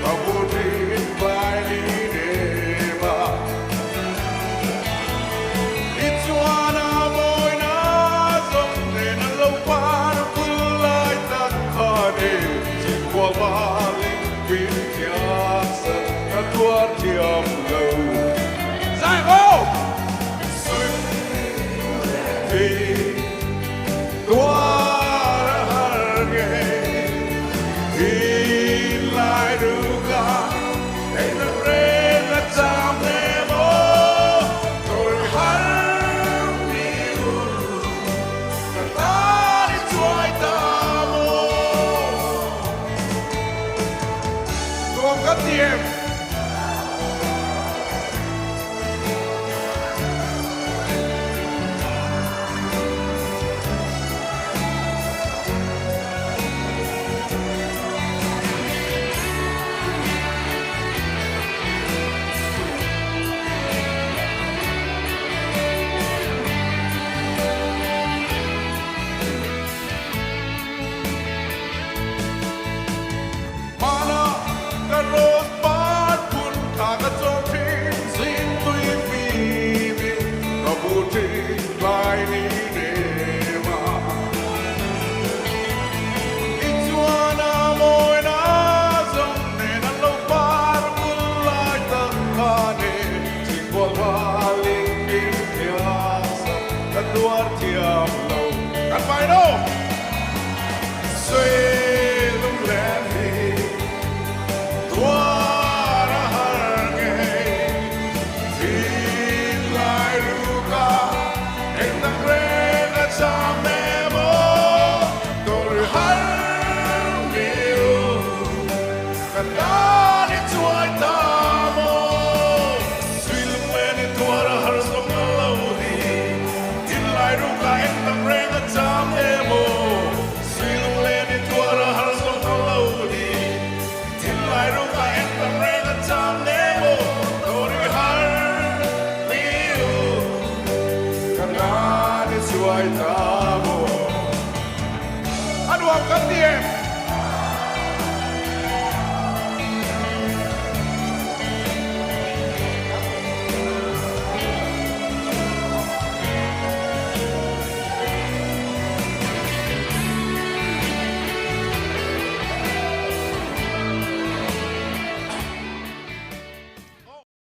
Ka bu thin tlai ni nem a. I chuan a mawina zawng nen an lo par vul lai tak khan e Chhingkhual valin min thiam sak ka tuar thiam lo. Zai ho! Hmana ka rawn par phun kha ka chawm thin zing tui fim in ka bu thin tlai ni nem a. I chuan a mawina zawng nen an lo par bul lai tak kha ne chhingkual valin min thiam sak ka tuar thiam lo kan vai no. Suilunglen i tuar a har zong ko lo hi Thinlai ruk ah eng tam reng a cam ne maw Tori har mi u ka nan i suai ta maw A nuam kan ti em?